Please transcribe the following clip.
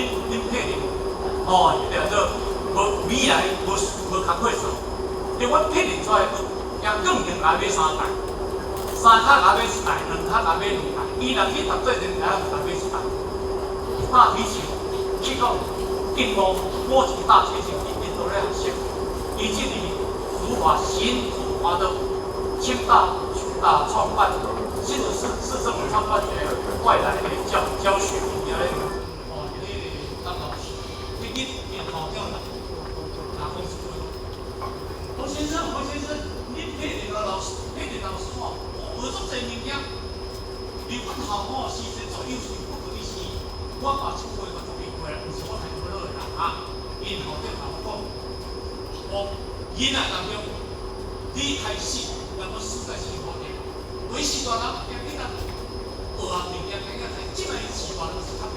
恁佩玲，哦，彼个叫做無未來無無工課做。因為阮聘人出來，也更能來買三台，三跤共買一台，兩跤共買兩台。伊若去讀做人才，共買一台。大提琴去到印度摸一個大提琴，去印度咧學習，以至於如華新竹華的清大啊創辦，新竹市市政府創辦一個外來的教教學物件咧，哦，彼個當老師，去恁因校長來，拿公司。何先生，何先生，恁聘任的老師，聘任老師吼，學足濟物件，離阮校吼時陣做優秀，不過伊是，我把這句話特別過來，毋是我太不落的啦啊！𪜶校長共我講，我囡仔當中，你開始讓我輸在起跑點，為是大人驚囡仔學項物件，驚囡仔，這擺是大人是較袂。